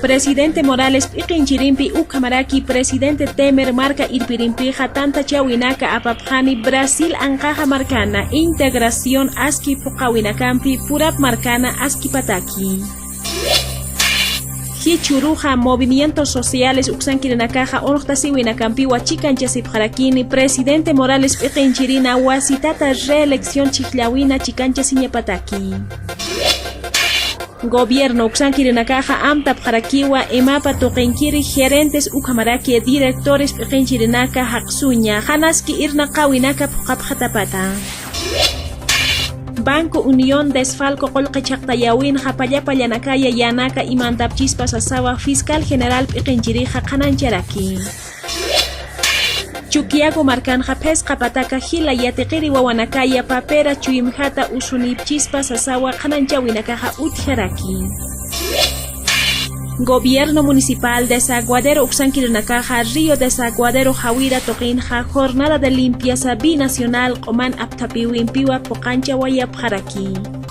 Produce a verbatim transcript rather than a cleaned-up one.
Presidente Morales p'iqinchirimpi ukhamaraki Presidente Temer marka irpirimpixa tantachäwinaka apapxani Brasil anqaxa markana integración aski phuqhawinakampi purap markana askipataki. Jichhüruxa movimientos sociales uksankirinakaxa unuqtasiwinakampiwa chikanchasipxarakini Presidente Morales p'iqinchirina wasitata reelección chhijllawina chikanchasiñapataki. Gobierno uksankirinakaxa amtapxarakiwa imapa tuqinkiri gerentes ukhamaraki directores p'iqinchirinaka jaqsuña janaski irnaqäwinaka phuqhapxatapata. Banco Unión desfalco qullqi chhaqtayäwinxa pallapallanakaya yänaka imantapchispa sasawa fiscal general p'iqinchirixa qhanañcharaki. Chuquiago markanxa phisqa pataka jila yatiqiri wawanakaya papera chuyimjata usunipchispa sasawa qhanañchäwinakaxa utjaraki. Gobierno Municipal Desaguadero uksankirinakaxa Río Desaguadero jawira tuqinxa jornada de limpieza binacional q'uman apthapiwimpiwa phuqanchawayapxaraki.